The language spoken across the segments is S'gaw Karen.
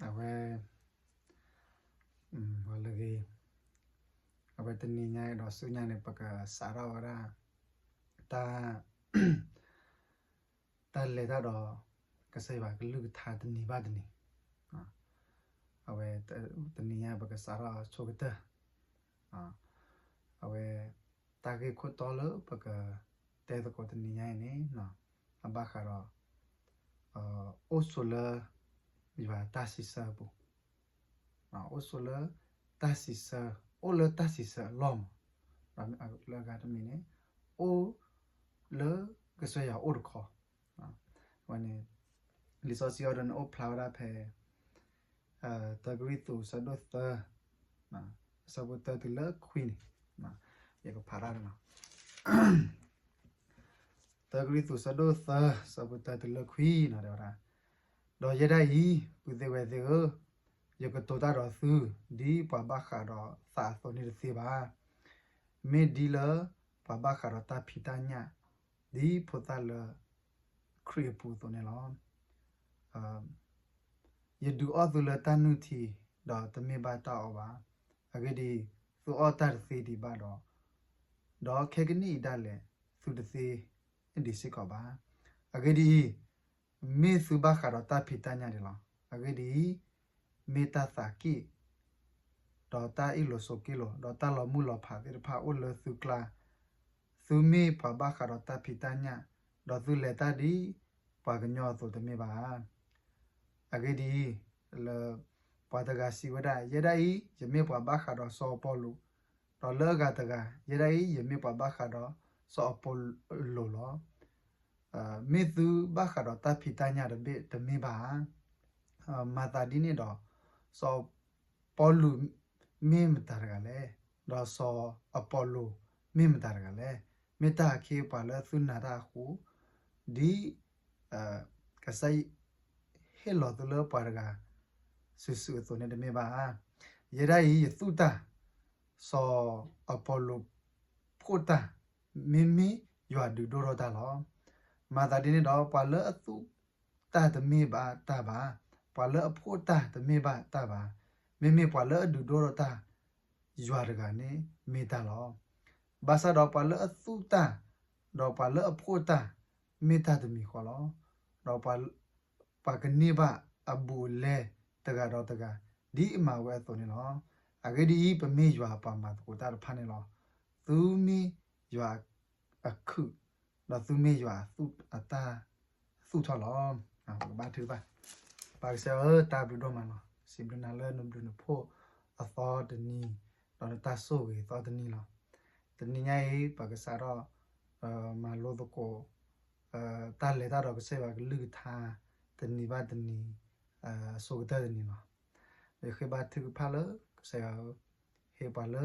အဝဲ လၢဂ့ၤ အဝဲတနံၤညါအံၤဒီးဆူညါန့ၣ် ပကစးထီၣ်ဝဲဒၣ် တၢ် တၢ်လဲၤတၢ်ဒီး ကစၢ်ယွၤကလုၢ်ကထါတနံၤဘၣ်တနံၤ, အဝဲ တနံၤညါပကစးထီၣ်ဆိကတၢၢ်, အဝဲ တၢ်ဂ့ၢ်ခိၣ်တီလၢပကတဲသကိးတနံၤညါအံၤန့ၣ် အဘၣ်ဃးဒီး အိၣ်ဆိးလၢ ယွၤတၢ်စံးဆၢအပူၤ, အိၣ်ဆိးလၢ တၢ်စံးဆၢ အိၣ်လၢတၢ်စံးဆၢအလီၢ်မး, ဒီးလၢအဂၤတမံၤန့ၣ် အိၣ်လၢကစၢ်ယွၤအိၣ်တခီ, ဝဲန့ၣ် လံာ်စီဆှံအံၤဒီးန့ၣ်အိၣ်ဖျါဝဲဒၣ်ဖဲ တၢကရံၣ်သူး ဆၢဒိၣ်သၢ ဆၢဖိတၢတုၤလၢခွံန့ၣ်, ယကဖးတၢ်န့ၣ်လီၤ. တၢကရံၣ်သူး ဆၢဒိၣ်သၢ ဆၢဖိတၢတုၤလၢခွံန့ၣ် တဲဝဲဒၣ်, ဒီးယဲဒၣ်အံၤ ပုၢ်သ့ၣ်ဝဲၢ်သ့ၣ်ဧၢ, ယကတိၤတၢ်ဒီးသု ဒ်ပှၤဘၣ်ဃးဒီးသးအသိးန့ၣ်တသ့ဘၣ်. မ့ၢ်ဒ်လၢပှၤဘၣ်ဃးဒီးတၢ်ဖံးတၢ်ညၣ် ဒ်ဖိသၣ်လၢခရံာ်အပူၤအသိးန့ၣ်လီၤ. ယဒုးအီၣ်သုလၢတၢ်နုၢ်ထံ, ဒီးတမ့ၢ်ဘၣ်တၢ်အီဘၣ်. အဂ့ၢ်ဒ်အံၤ, သုအီၣ်တၢ်တသ့ဒံးဘၣ်ဒီး, ဒီးခဲကနံၣ်အံၤဒၣ်လဲာ် သုတသ့ဒံးစ့ၢ်ကီးဘၣ်. အဂ့ၢ်ဒ်အံၤ, မ့ၢ်သုဘၣ်ဃးဒီးတၢ်ဖံးတၢ်ညၣ်ဒံးလီၤ. အဂ့ၢ်ဒ်အံၤ, မ့ၢ်တၢ်သးက့ၣ် ဒီးတၢ်အ့ၣ်လိာ်ဆိးက့လိာ်, ဒီးတၢ်လီၤမုၢ်လီၤဖးသ့ၣ်တဖၣ်အိၣ်လၢသုကျါ, သုမ့ၢ်ပှၤဘၣ်ဃးဒီးတၢ်ဖံးတၢ်ညၣ်, ဒီးသုလဲၤတၢ်ဒ်ပှၤကညီအသိးတမ့ၢ်ဘၣ်ဧါ. အဂ့ၢ်ဒ်အံၤ, လၢ ပှၤတဂၤစံးဝဲဒၣ်, ယဲဒၣ်အံၤ ယမ့ၢ်ပှၤဘၣ်ဃးဒီးစီၤအပီလူး, ဒီးလၢအဂၤတဂၤ, ယဲဒၣ်အံၤ ယမ့ၢ်ပှၤဘၣ်ဃးဒီးစီၤအပီလူးလီၤ. မ့ၢ်သုဘၣ်ဃးဒီးတၢ်ဖံးတၢ်ညၣ်တဘ့ၣ်တမ့ၢ်ဘၣ်ဧါ. မၤသးဒ်န့ၣ်ဒီး, စီၤပီလူးမ့ၢ်မတၤတဂၤလဲၣ်, ဒီးစီၤအပီလူးမ့ၢ်မတၤတဂၤလဲၣ်. မ့ၢ်တၢ်အခံပှၤလၢသုနာ်တၢ်အဃိ, ဒ် ကစၢ်ယွၤဟ့ၣ်လီၤသုလၢပှၤတဂၤစုာ်စုာ်အသိးန့ၣ်တမ့ၢ်ဘၣ်ဧါ. ယဲဒၣ်အံၤယသူၣ်တၢ်, စီၤအပီလူးဖှိၣ်တၢ်, မ့မ့ၢ်ယွၤဒုးဒိၣ်ထီၣ်တၢ်လီၤ. မၤသးဒ်န့ၣ်ဒီး ပှၤလၢအသူၣ်တၢ်တမ့ၢ်ဘၣ်တၢ်ဘၣ်, ပှၤလၢအဖှိၣ်တၢ်တမ့ၢ်ဘၣ်တၢ်ဘၣ်, မ့မ့ၢ်ပှၤလၢအဒုးဒိၣ်ထီၣ်တၢ် ယွၤတဂၤန့ၣ်မ့ၢ်တၢ်လီၤ. ဘၣ်ဆၣ်ဒီးပှၤလၢအသူၣ်တၢ်, ဒီးပှၤလၢအဖှိၣ်တၢ်, မ့ၢ်တၢ်တမံၤဃီလီၤ. ဒီးပှၤကန့ၢ်ဘၣ်အဘူးအလဲတဂၤဒီးတဂၤ, ဒ်အမၤဝဲအသိးန့ၣ်လီၤ. အဂ့ၢ်ဒ်အံၤ, ပမ့ၢ်ယွၤအပှၤမၤသကိးတၢ်တဖၣ်န့ၣ်လီၤ. သုမ့ၢ်ယွၤအခုး, ဒီးသုမ့ၢ်ယွၤအတၢ်သူၣ်ထီၣ်လီၤ. ပကဘါထုကဖၣ်. ပၢ်ကစၢ်ဧၢ, တၢ်ဘျုးဒိၣ်မးလီၤ. စံးဘျုးနၤလၢနဘျုးနဖှိၣ်အသီတနံၤ, ဒီးနတၢ်ဆိၣ်ဂ့ၤအသီတနံၤလီၤ. တနံၤညါအံၤ ပကစးထီၣ် မၤလိသကိး တၢ်လဲၤတၢ်ဒီးကစၢ်ယွၤကလုၢ်ကထါ တနံၤဘၣ်တနံၤ အဆိကတၢၢ်တနံၤလီၤ. ယဃ့ဘါထုကဖၣ်လၢကစၢ်ယွၤဧၢ, ဟ့ၣ်ပှၤလၢ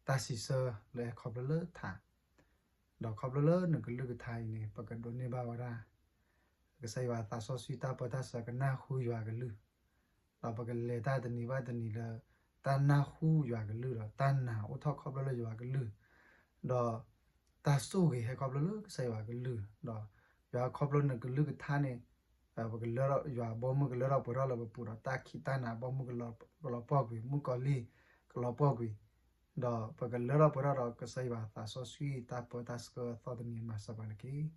တၢ်စံးဆၢလၢအဲၣ်ခီဖျိလၢထး, ဒီးခီဖျိလၢနကလုၢ်ကထါအံၤန့ၣ် ပကဒိးန့ၢ်ဘၣ်ဝဲဒၣ် ကစၢ်ယွၤသးစီဆှံတၢ်ပၢတၢ်ဆှၢကနၢ်ဟူယွၤကလုၢ်, ဒီးပကလဲၤတၢ်တနံၤဘၣ်တနံၤလၢ တၢ်နၢ်ဟူယွၤကလုၢ်ဒီး တၢ်နာ်အိၣ်ထီၣ်ခီဖျိလၢယွၤကလုၢ်, ဒီး တၢ်ဆိၣ်ဂ့ၤဟဲခီဖျိလၢကစၢ်ယွၤကလုၢ်, ဒီးယွၤခီဖျိနကလုၢ်ကထါန့ၣ် ပကလၢထီၣ် ယွၤအဘီအမုၢ်ကလၢထီၣ်ပှဲၤထီၣ်လၢပပူၤဒီး တၢ်ခံးတၢ်နၤအဘီအမုၢ်ကလီၤပှီၢ်ကွံာ်, မုၣ်ကီၤလံၢ်ကလီၤပှီၢ်ကွံာ်, ဒီးပကလၢထီၣ်ပှဲၤထီၣ်ဒီးကစၢ်ယွၤသးစီဆှံတၢ်ပၢတၢ်ဆှၢအသီတနံၤမၤစၢၤပှၤန့ၣ်တက့ၢ်.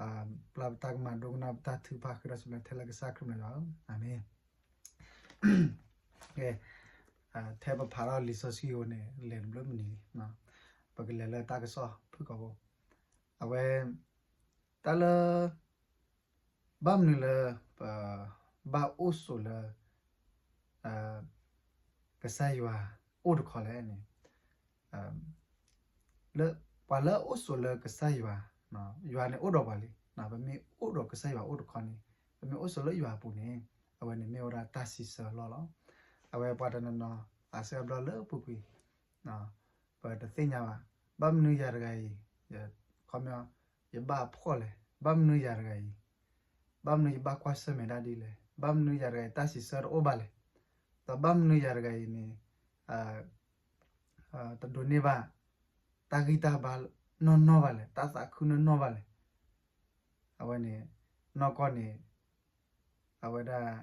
ပျၢ်ပတၢ်ကမၣ်ဒိကနၣ်ပတၢ်ထုကဖၣ်ဃ့ထီၣ်စံးဘျုးထဲလၢကစၢ်ခရံာ်အမံၤလီၤ. အၤမ့ၣ်. ထဲပဖးထီၣ်လံာ်စီဆှံအံၤန့ၣ် လဲၤတဘျုးမနုၤလံ, ပကလဲၤလၢတၢ်ကစီၣ်ဖုၣ်ကိာ်ဖိ, အဝဲ တၢ်လၢ ဘၣ်မနုၤလၢ ပ ဘၣ်အိၣ်ဆိးလၢ ကစၢ်ယွၤအိၣ်တခီလဲၣ်န့ၣ်, လၢ ပှၤလၢအအိၣ်ဆိးလၢကစၢ်ယွၤ, ယွၤန့ၣ်အိၣ်ဒီးပှၤလံ, ပမ့ၢ်အိၣ်ဒီးကစၢ်ယွၤအိၣ်တခီန့ၣ်, ပမ့ၢ်အိၣ်ဆိးလၢယွၤအပူၤန့ၣ်, အဝဲန့ၣ်မ့ၢ်ဝဲဒၣ်တၢ်စံးဆၢအလီၢ်လီၤ. အဝဲပှၤတနီၤနီၤ အစဲအဘျီလၢအပူၤကွံာ် ပတသ့ၣ်ညါဘၣ်, ဘၣ်မနုၤယၤတဂၤအံၤ ခီပညီ ယဘၣ်အဖှီၣ်လဲၣ်, ဘၣ်မနုၤယၤတဂၤအံၤ, ဘၣ်မနုၤယဘၣ်ကွၢ်ဆၢၣ်မဲာ်ဒၣ်ဒ်လဲၣ်, ဘၣ်မနုၤယၤတဂၤအံၤ တၢ်စံးဆၢတအိၣ်ဘၣ်လဲၣ်, ဒီးဘၣ်မနုၤယၤတဂၤအံၤန့ၣ် တဒိးန့ၢ်ဘၣ် တၢ်ဂံၢ်တၢ်ဘါနီၢ်နီၢ်ဘၣ်လဲၣ်, တၢ်သးခုနီၢ်နီၢ်ဘၣ်လဲၣ်. အဝဲန့ၣ် နီၢ်ကီၢ်န့ၣ် အဝဲဒၣ်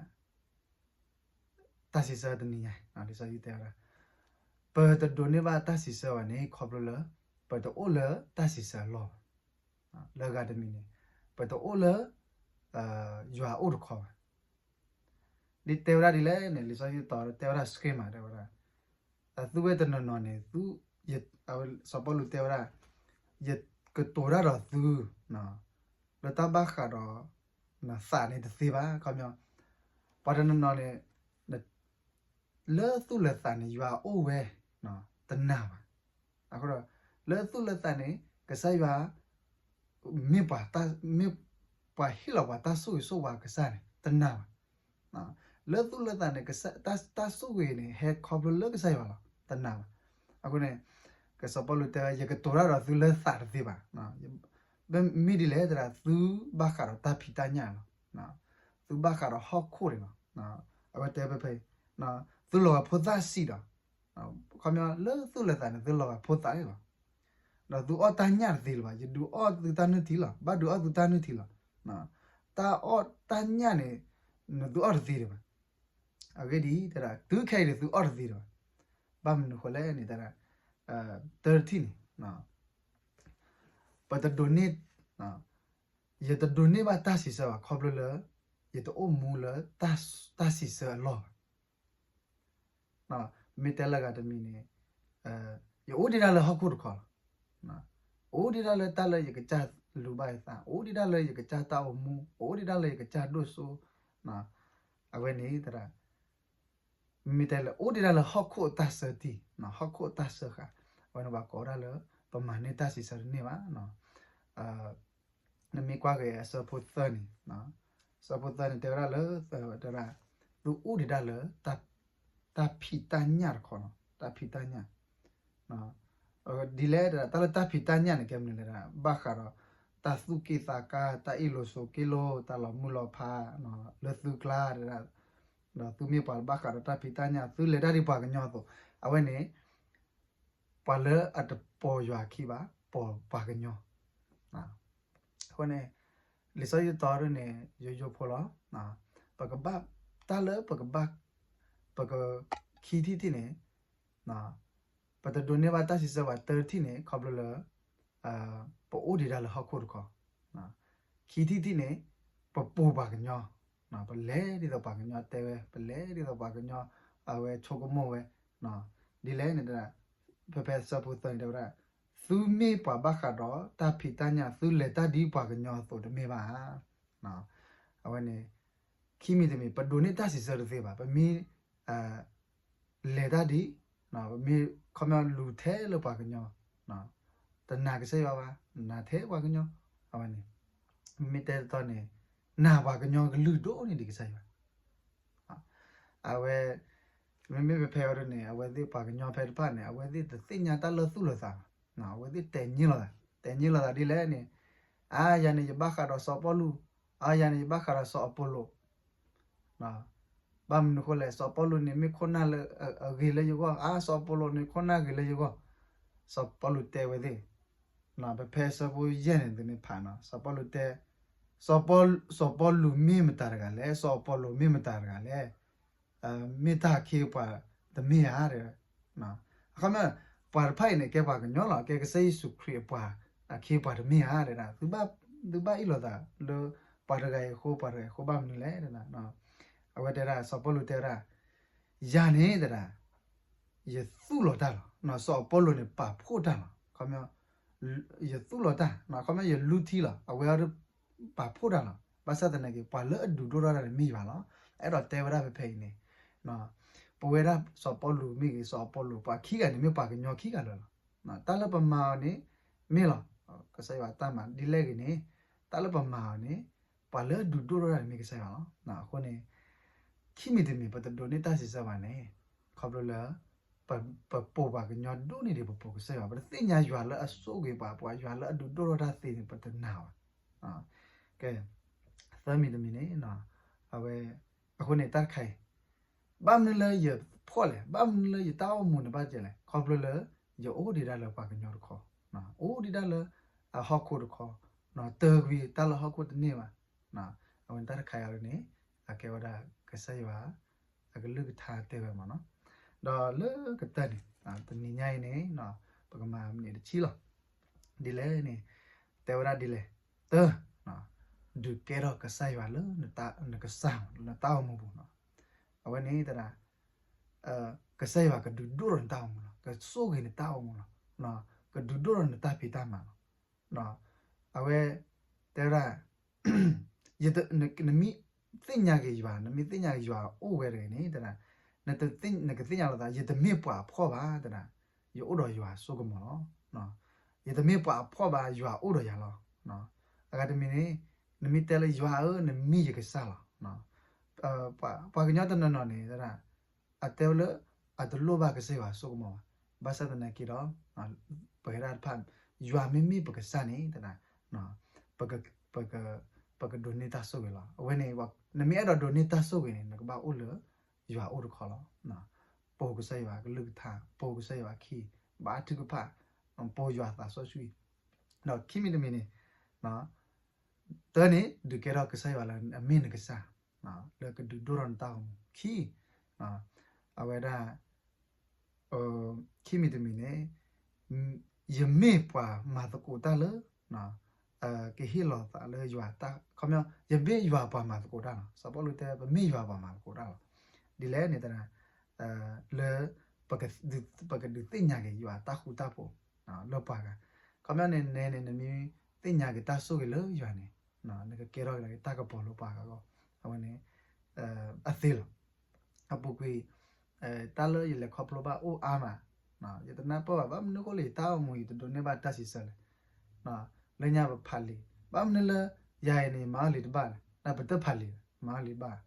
တၢ်စံးဆၢတနံၤညါ လံာ်စီဆှံတဲဝဲဒၣ် ပတဒိးန့ၢ်ဘၣ်တၢ်စံးဆၢဘၣ်န့ၣ် ခီဖျိလၢ ပတအိၣ်လၢတၢ်စံးဆၢအလီၢ်ဘၣ်. လၢဂၤတမံၤန့ၣ် ပတအိၣ်လၢ ယွၤအိၣ်တခီဘၣ်. ဒ်တဲဝဲဒၣ်ဒ်လဲၣ်န့ၣ် လံာ်စီဆှံတီတဲဝဲဒၣ် စက့မး တဲဝဲဒၣ် အသုဝဲတနီၤနီၤန့ၣ် စီၤပီလူးတဲဝဲဒၣ် ယကတိၤတၢ်ဒီးသု လၢတၢ်ဘၣ်ဃးဒီး နသးန့ၣ်တသ့ဘၣ်. ခီပညီ ပှၤတနီၤနီၤန့ၣ် လၢသူၣ်လၢသးန့ၣ် ယွၤအိၣ်ဝဲ တနာ်ဘၣ်. အဃိဒီး လၢသူၣ်လၢသးန့ၣ် ကစၢ်ယွၤ မ့ၢ်ပှၤ မ့ၢ်ပှၤဟ့ၣ်လီၤပှၤတၢ်ဆိၣ်ဂ့ၤဆိၣ်ဝါကစၢ်န့ၣ် တနာ်ဘၣ်. လၢသူၣ်လၢသးန့ၣ် တၢ်ဆိၣ်ဂ့ၤန့ၣ် ဟဲခီဖျိလၢကစၢ်ယွၤလီၤ တနာ်ဘၣ်. အဃိန့ၣ် စီၤပီလူးတဲဝဲ ယကတိၤတၢ်ဒီးသုလၢသးတသ့ဘၣ်. မ့ၢ်ဒ်လဲၣ်တဲဒၣ် သုဘၣ်ဃးဒီးတၢ်ဖံးတၢ်ညၣ်လီၤ. သုဘၣ်ဃးဒီးဟီၣ်ခိၣ်န့ၣ်လီၤ. အဝဲတဲဖဲဖဲအံၤ သုလီၤဂာ်ဖိသၣ်ဆံးဒီး ခီပညီလၢသူၣ်လၢသးန့ၣ် သုလီၤဂာ်ဖိသၣ်န့ၣ်လီၤ. ဒီးသုအီၣ်တၢ်ညၣ်တသ့လၢၤဘၣ်, ယဒုးအီၣ်သုတၢ်နုၢ်ထံလီၤ, ဘၣ်ဒုးအီၣ်သုတၢ်နုၢ်ထံလီၤ. တၢ်အီၣ်တၢ်ညၣ်န့ၣ် နသုအီၣ်တသ့ဒံးဘၣ်. အဂ့ၢ်ဒ်အံၤ တဲဒၣ် တုၤခဲအံၤန့ၣ် သုအီၣ်တသ့ဒံးဘၣ်. ဘၣ်မနုၤဃိလဲၣ်န့ၣ် တဲဒၣ် တၢ်တထံၣ်န့ၣ် ပတဒိးန့ၢ် ယတဒိးန့ၢ်ဘၣ်တၢ်စံးဆၢဘၣ် ခီဖျိလၢ ယတအိၣ်မူလၢ တၢ်စံးဆၢအလီၢ်ဘၣ်. မ့ၢ်တဲလၢဂၤတမံၤန့ၣ် ယအိၣ်ဒံးဒၣ်လၢဟီၣ်ခိၣ်တခီလီၤ. အိၣ်ဒံးဒၣ်လၢတၢ်လၢယကစၢ်လူၤဘၣ်ယသး, အိၣ်ဒံးဒၣ်လၢယကစၢ်တၢ်အိၣ်မူ, အိၣ်ဒံးဒၣ်လၢယကစၢ်ဒိၣ်စိ, အဝဲန့ၣ် မ့ၢ်တဲလၢ အိၣ်ဒံးဒၣ်လၢဟီၣ်ခိၣ်အတၢ်ဆၢတံၢ်, ဟီၣ်ခိၣ်အတၢ်ဆၢဃာ်, အဝဲန့ၣ်ဘၣ်ကိးဝဲဒၣ်လၢ ပမၤန့ၢ်တၢ်စံးဆၢတန့ၢ်ဘၣ်. နမ့ၢ်ကွၢ်က့ၤအဆၢဖိသၢန့ၣ်, အဆၢဖိသၢန့ၣ် တဲဝဲဒၣ်လၢ တဲဝဲဒၣ် သုအိၣ်ဒံးဒၣ်လၢ တၢ်ဖံးတၢ်ညၣ်တခီလီၤ, တၢ်ဖံးတၢ်ညၣ် ဒ်လဲၣ် တၢ်လၢတၢ်ဖံးတၢ်ညၣ်န့ၣ် ကဲမနုၤလဲၣ် ဘၣ်ဃးဒီး တၢ်သူၣ်က့ၣ်သးကါ, တၢ်အ့ၣ်လိာ်ဆိးက့လိာ်, တၢ်လီၤမုၢ်လီၤဖး လၢသုကျါ ဒီးသုမ့ၢ်ပှၤဘၣ်ဃးဒီးတၢ်ဖံးတၢ်ညၣ် သုလဲၤတၢ်ဒ်ပှၤကညီအသိး, အဝဲန့ၣ် ပှၤလၢအတပိာ်ယွၤခံဘၣ် ပိာ်ပှၤကညီ. အဃိန့ၣ် လံာ်စီဆှံတီဒ်န့ၣ် ယိယိဖိလီၤ. ပကဘၣ် တၢ်လၢပကဘၣ် ပက ခံထံၣ်တထံၣ်န့ၣ် ပတဒိးန့ၢ်ဘၣ်တၢ်စံးဆၢဘၣ် တၢတထံၣ်န့ၣ် ခီဖျိလၢ ပအိၣ်ဒံးဒၣ်လၢဟီၣ်ခိၣ်တခီ, ခံထံၣ်တထံၣ်န့ၣ် ပပိာ်ပှၤကညီ, ပလဲၤဒ်သိးပှၤကညီတဲဝဲ, ပလဲၤဒ်သိးပှၤကညီ အဝဲဆိကမိၣ်ဝဲ, ဒ်လဲၣ်န့ၣ် ဖဲဖဲဆၢဖိသၢန့ၣ်တဲဝဲဒၣ် သုမ့ၢ်ပှၤဘၣ်ဃးဒီးတၢ်ဖံးတၢ်ညၣ် သုလဲၤတၢ်ဒ်ပှၤကညီအသိးတမ့ၢ်ဘၣ်ဧါ. အဝဲန့ၣ် ခံမံၤတမံၤ ပဒိးန့ၢ်တၢ်စံးဆၢတသ့ဘၣ်, ပမ့ၢ် လဲၤတၢ်ဒ် ပမ့ၢ်ခီပညီလူၤထဲလၢပှၤကညီ, တနာ်ကစၢ်ယွၤဘၣ်, နာ်ထဲပှၤကညီ, အဝဲန့ၣ် မ့ၢ်တဲတတီန့ၣ် နာ်ပှၤကညီကလုၢ်ဒိၣ်န့ၢ်ဒံးကစၢ်ယွၤ. အဝဲ မ့မ့ၢ်ဖဲဖဲအံၤဒ်န့ၣ် အဝဲသ့ၣ်ပှၤကညီဖဲတဖၣ်န့ၣ် အဝဲသ့ၣ်တသ့ၣ်ညါတၢ်လၢသူၣ်လၢသးဘၣ်, အဝဲသ့ၣ်တဲာ်ညံလိာ်သး, တဲာ်ညံလိာ်သးဒ်လဲၣ်န့ၣ်, အါ ယၤန့ၣ် ယဘၣ်ဃးဒီးစီၤပီလူး, အါ ယၤန့ၣ် ယဘၣ်ဃးဒီးစီၤအပီလိၣ် ဘၣ်မနုၤဃိလဲၣ်, စီၤပီလူးန့ၣ် မ့ၢ်ခိၣ်နၢ်လၢအဂ့ၤလၢယဂီၢ်, အါ စီၤအပီလိၣ်န့ၣ် ခိၣ်နၢ်ဂ့ၤလၢယဂီၢ်, စီၤပီလူးတဲဝဲသ့ၣ်, ဖဲဖဲဆၢဖိယဲၢ်န့ၣ် သုမ့ၢ်ဖးနီၤ, စီၤပီလူးတဲ, စီၤပီလူးမ့ၢ်မတၤတဂၤလဲၣ်, စီၤအပီလိၣ်မ့ၢ်မတၤတဂၤလဲၣ်, မ့ၢ်တၢ်အခ့အပှၤတမ့ၢ်ဧါ, အခီပညီ ပှၤတဖၣ်အံၤန့ၣ် ကဲပှၤကညီလီၤ, ကဲကစၢ်ယ့ၣ်ၡူးခရံာ်အပှၤအခ့အပှၤတမ့ၢ်ဧါ, သုဘၣ်အ့ၣ်လိာ်သးလၢ ပှၤတဂၤအံၤအဃိ ပှၤတဂၤအံၤအဃိ ဘၣ်မနုၤလဲၣ်, အဝဲတဲဒၣ် စီၤပီလူးတဲဝဲဒၣ်, ယၤန့ၣ်တဲဒၣ် ယသူၣ်လီၤတၢ်လီၤ, စီၤအပီလိၣ်န့ၣ် ပာ်ဖှိၣ်တၢ်လီၤ, ခီပညီ ယသူၣ်လီၤတၢ်, ခီပညီ ယလူထံလီၤ, အဝဲအံၤ ပာ်ဖှိၣ်တၢ်လီၤ, ဘၣ်ဆၣ်သနာ်က့ ပှၤလၢအဒုးဒိၣ်ထီၣ်တၢ်န့ၣ်မ့ၢ်ယွၤလီၤ. အဲၣ်ဒိးတဲဝဲဒၣ်ဖဲဖဲအံၤန့ၣ်, ပဝဲဒၣ်စီၤပီလူးမ့ၢ်ဂ့ၤ စီၤအပီလိၣ် ပှၤခံဂၤန့ၣ် မ့ၢ်ပှၤကညီခံဂၤလၢာ်လီၤ. တၢ်လၢပမၤအီၤန့ၣ် မ့ၢ်လီၤ, ကစၢ်ယွၤတၢ်မၤဒ်လဲၣ်ဂ့ၤန့ၣ်, တၢ်လၢပမၤအီၤန့ၣ် ပှၤလၢအဒုးဒိၣ်ထီၣ်တၢ်န့ၣ်မ့ၢ်ကစၢ်ယွၤလီၤ. အဃိန့ၣ် ခံမံၤတမံၤ ပတဒိးန့ၢ်တၢ်စံးဆၢဘၣ်န့ၣ် ခီဖျိလၢ ပပိာ်ပှၤကညီဒိၣ်န့ၢ်ဒံးပပိာ်ကစၢ်ယွၤ, ပတသ့ၣ်ညါယွၤလၢအဆိၣ်ဂ့ၤပှၤ, ပှၤယွၤလၢအဒုးဒိၣ်ထီၣ်တၢ်သ့န့ၣ် ပတနာ်ဘၣ်. ကဲ သၢမံၤတမံၤန့ၣ် အဝဲ အဃိန့ၣ်တၢ်တခါအံၤ ဘၣ်မနုၤလၢယဖှီၣ်လဲၣ်, ဘၣ်မနုၤလၢယတၢ်အိၣ်မူန့ၣ်ဘၣ်ကဲလဲၣ်, ခီဖျိလၢ ယအိၣ်ဒံးဒၣ်လၢပှၤကညီတခီ, အိၣ်ဒံးဒၣ်လၢ အဟီၣ်ခိၣ်တခီ, တၢ်ကွံာ်တၢ်လၢဟီၣ်ခိၣ်တန့ၢ်ဘၣ်. အဝဲန့ၣ်တၢ်တခါအံၤန့ၣ် အကဲဝဲဒၣ်ကစၢ်ယွၤ အကလုၢ်ကထါတဲဝဲမးနီၤ. ဒီးလၢကတၢၢ်န့ၣ် တနံၤညါအံၤန့ၣ် ပကမၤမနုၤတဆံလီၤ. ဒ်လဲၣ်န့ၣ် တဲဝဲဒၣ်ဒ်လဲၣ်, တၢ, ဒုးကဲထီၣ်ကစၢ်ယွၤလၢနကစၢ် လၢနတၢ်အိၣ်မူပူၤနီၤ. အဝဲန့ၣ်တဒၣ် ကစၢ်ယွၤကဒုးဒိၣ်ထီၣ်နတၢ်အိၣ်မူလီၤ. ကဆိၣ်ဂ့ၤနတၢ်အိၣ်မူလီၤ. ကဒုးဒိၣ်ထီၣ်နတၢ်ဖံးတၢ်မၤလီၤ. အဝဲတဲဝဲဒၣ် နမ့ၢ်သ့ၣ်ညါက့ၤယွၤ, နမ့ၢ်သ့ၣ်ညါက့ၤယွၤအိၣ်ဝဲတဂ့ၤန့ၣ် တဒၣ် နကသ့ၣ်ညါလီၤသး ယတမ့ၢ်ပှၤအဖှီၣ်ဘၣ် တဒၣ်, ယအိၣ်ဒီးယွၤစိကမီၤလီၤ. ယတမ့ၢ်ပှၤအဖှီၣ်ဘၣ် ယွၤအိၣ်ဒီးယၤလီၤ. အဂၤတမံၤန့ၣ် နမ့ၢ်တဲလၢယွၤဧၢ နမ့ၢ်ယကစၢ်လီၤ. ပှၤကညီတနီၤနီၤန့ၣ် တဒၣ် အတဲဝဲလၢ အတလိၣ်ဘၣ်ကစၢ်ယွၤစိကမီၤဘၣ်. ဘၣ်ဆၣ်သနာ်က့ဒီး ပဝဲဒၣ်တဖၣ် ယွၤမ့မ့ၢ်ပကစၢ်န့ၣ် တဒၣ် ပကဒိးန့ၢ်တၢ်ဆိၣ်ဂ့ၤလီၤ. အဝဲန့ၣ် နမ့ၢ်အဲၣ်ဒိးဒိးန့ၢ်တၢ်ဆိၣ်ဂ့ၤန့ၣ် နကဘၣ်အိၣ်လၢယွၤအိၣ်တခီလီၤ. ပိာ်ကစၢ်ယွၤကလုၢ်ကထါ, ပိာ်ကစၢ်ယွၤခံ, ဘါထုကဖၣ်, ပိာ်ယွၤသးစီဆှံ, ဒီးခံမံၤတမံၤန့ၣ် တၢန့ၣ် ဒုးကဲထီၣ်ကစၢ်ယွၤလၢအမ့ၢ်နကစၢ် လၢကဒုးဒိၣ်ထီၣ်နတၢ်အိၣ်မူ. ခံ, အဝဲဒၣ် ခံမံၤတမံၤန့ၣ် ယမ့ၢ်ပှၤမၤသကိးတၢ်လၢ ကဟ့ၣ်လီၤသးလၢယွၤတၢ်, ခီပညီ ယမ့ၢ်ယွၤပှၤမၤသကိးတၢ်လီၤ. စီၤပီလူးတဲ ပမ့ၢ်ယွၤပှၤမၤသကိးတၢ်လီၤ. ဒ်လဲၣ်န့ၣ် တဒၣ် လၢ ပကဒုးသ့ၣ်ညါက့ၤယွၤတၢ်ဃူတၢ်ဖိး လၢပှၤဂၤ, ခီပညီန့ၣ် နဲန့ၣ် နမ့ၢ်သ့ၣ်ညါက့ၤတၢ်ဆိၣ်ဂ့ၤလၢယွၤန့ၣ် နကကဲထီၣ်က့ၤတၢ်ကပီၤလၢပှၤဂၤအဂီၢ်, အဝဲန့ၣ် အသ့လီၤ. အပူၤကွံာ် တၢ်လၢယလဲၤခီဖျိဘၣ်အိၣ်အါမး, ယတနၢ်ပၢၢ်ဘၣ် ဘၣ်မနုၤအဃိလၢယတၢ်အိၣ်မူ ယတဒိးန့ၢ်ဘၣ်တၢ်စံးဆၢလဲၣ်. လၢညါပဖးလံာ် ဘၣ်မနုၤလၢ ယၤအံၤန့ၣ် မၤအီၣ်လံာ်တဘၣ်လဲၣ်, နပတဖးလံာ် မၤအီၣ်လံာ်ဘၣ်.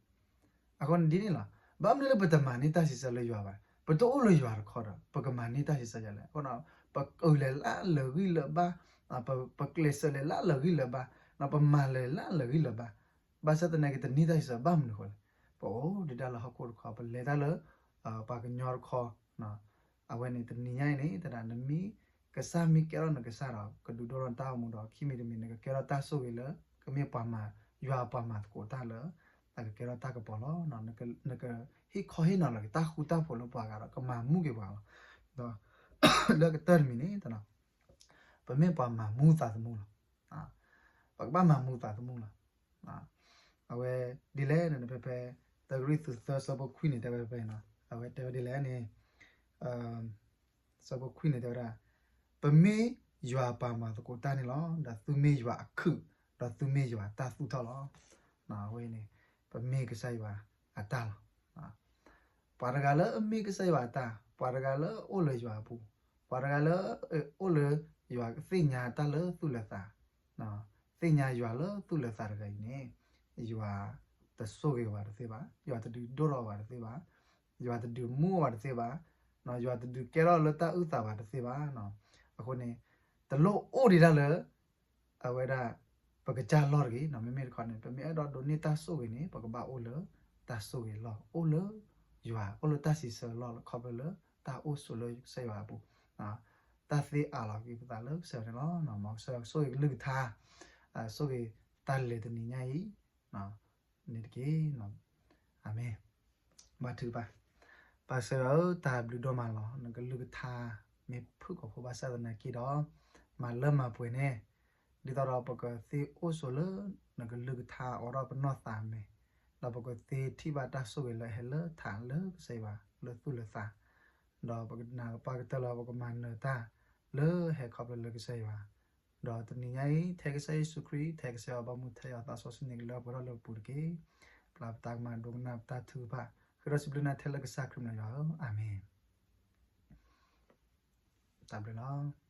အဃိန့ၣ်ဒ်န့ၣ်လီၤ. ဘၣ်မနုၤလၢပတမၤန့ၢ်တၢ်စံးဆၢလၢယွၤဘၣ်, ပတအိၣ်လၢယွၤတခီဒီး ပကမၤန့ၢ်တၢ်စံးဆၢယၤလဲၣ်. အဃိ ပအုၣ်လဲၤလၢလၢာ်ဂံၢ်လၢာ်ဘါ, ပကျဲးစၢးလဲၤလၢလၢာ်ဂံၢ်လၢာ်ဘါ, ပမၤလဲၤလၢလၢာ်ဂံၢ်လၢာ်ဘါ, ဘၣ်ဆၣ်သနာ်က့ တန့ၢ်တၢ်စံးဆၢဘၣ်မနုၤအဃိလဲၣ်. ပအိၣ်ဒံးတၢ်လၢဟီၣ်ခိၣ်တခီ, ပလဲၤတၢ်လၢ ပှၤကညီတခီ, အဝဲန့ၣ်တနံၤညါအံၤန့ၣ် တဒၣ် နမ့ၢ်ကစၢ်မ့ၢ်ကဲထီၣ်နကစၢ်ဒီး ကဒုးဒိၣ်ထီၣ်နတၢ်အိၣ်မူဒီး ခံမံၤတမံၤ နကကဲထီၣ်တၢ်ဆိၣ်ဂ့ၤလၢ ကမ့ၢ်ပှၤမၤ ယွၤပှၤမၤသကိးတၢ်လၢ အကကဲထီၣ်တၢ်ကပီၤလီၤ. နကဟ့ၣ်ခီဟ့ၣ်နီၤလီၤက့ၤတၢ်ဃူတၢ်ဖိးလၢပှၤဂၤဒီး ကမၤမူက့ၤပှၤလီၤ. ဒီးလၢကတၢၢ်တမံၤန့ၣ် ပမ့ၢ်ပှၤမၤမူသးသမူလီၤ. ပကဘၣ်မၤမူသးသမူလီၤ. အဝဲဒ်လဲၣ်န့ၣ် ဖဲဖဲ တၢကရံၣ်သူးသၢဆၢဖိခွံန့ၣ် တဲဝဲဖဲဖဲနီၤ, အဝဲတဲဝဲဒ်လဲၣ်န့ၣ် ဆၢဖိခွံန့ၣ် တဲဝဲဒၣ်, ပမ့ၢ်ယွၤပှၤမၤသကိးတၢ်န့ၣ်လီၤ. ဒီးသုမ့ၢ်ယွၤအခုး, ဒီးသုမ့ၢ်ယွၤတၢ်သူၣ်ထီၣ်လီၤ. အဝဲန့ၣ် ပမ့ၢ်ကစၢ်ယွၤအတၢ်လီၤ. ပှၤတဂၤလၢအမ့ၢ်ကစၢ်ယွၤအတၢ်, ပှၤတဂၤလၢအအိၣ်လၢယွၤအပူၤ, ပှၤတဂၤလၢအအိၣ်လၢ ယွၤသ့ၣ်ညါတၢ်လၢသူၣ်လၢသး, သ့ၣ်ညါယွၤလၢသူၣ်လၢသးတဂၤအံၤန့ၣ် ယွၤတဆိၣ်ဂ့ၤဝဲတသ့ဘၣ်, ယွၤတဒုးဒိၣ်ထီၣ်ဝဲတသ့ဘၣ်, ယွၤတဒုးမူဝဲတသ့ဘၣ်, ယွၤတဒုးကဲထီၣ်လၢတၢ်အုၣ်သးဝဲတသ့ဘၣ်. အဃိန့ၣ် တလိၣ်အိၣ်ဒံးတၢ်လၢ အဝဲဒၣ် ပကစၢ်လီၢ်တဂ့ၤ, မ့မ့ၢ်တခီန့ၣ် ပမ့ၢ်အဲၣ်ဒိးဒိးန့ၢ်တၢ်ဆိၣ်ဂ့ၤန့ၣ် ပကဘၣ်အိၣ်လၢတၢ်ဆိၣ်ဂ့ၤလီၢ်, အိၣ်လၢယွၤ, အိၣ်လၢတၢ်စံးဆၢလီၢ် ခီဖျိလၢတၢ်အိၣ်ဆိးလၢကစၢ်ယွၤအပူၤ, တၢ်သ့အးလီၤက့ၤပသးလၢကစၢ်ယွၤန့ၣ်လီၤ. မ်ကစၢ်ယွၤဆိၣ်ဂ့ၤကလုၢ်ကထါ, ဆိၣ်ဂ့ၤတၢ်လဲၤတနံၤညါအံၤ န့ၣ်တက့ၢ်. အၤမ့ၣ်. ဘါထုကဖၣ်. ပၢ်ကစၢ်ယွၤဧၢ, တၢ်ဘျုးဒိၣ်မးလီၤ. နကလုၢ်ကထါ မ့ၢ်ဖုၣ်ကိာ်ဖိဘၣ်ဆၣ်သနာ်က့ဒီး မၤလၢမၤပှဲၤန့ၣ် ဒ်သိးဒီးပကသ့အိၣ်ဆိးလၢနကလုၢ်ကထါအိးထီၣ်ပနီၢ်သးအမဲာ်, ဒီးပကသ့ထံၣ်ဘၣ်တၢ်ဆိၣ်ဂ့ၤလၢဟဲလၢထးလၢကစၢ်ယွၤလၢသူၣ်လၢသး, ဒီးပကနာ်ပၢ်ကတၢၢ်လီၤ ပကမၤနၢၤတၢ်လၢဟဲခီဖျိလၢကစၢ်ယွၤ ဒီးတနံၤညါအံၤ ထဲကစၢ်ယ့ၣ်ၡူးခရံာ် ထဲကစၢ်ယွၤဘီမုၢ် ထဲယွၤသးစီဆှံန့ၣ် ကလၢပှဲၤထီၣ်လၢပပူၤတက့ၢ်. ပျၢ်ပတၢ်ကမၣ် ဒိကနၣ်ပတၢ်ထုကဖၣ် ဃ့ထီၣ်စံးဘျုးနၤထဲလၢကစၢ်ခရံာ်မံၤယွၤဧၢ, အၤမ့ၣ်. တၢ်ဘျုးလီၤ.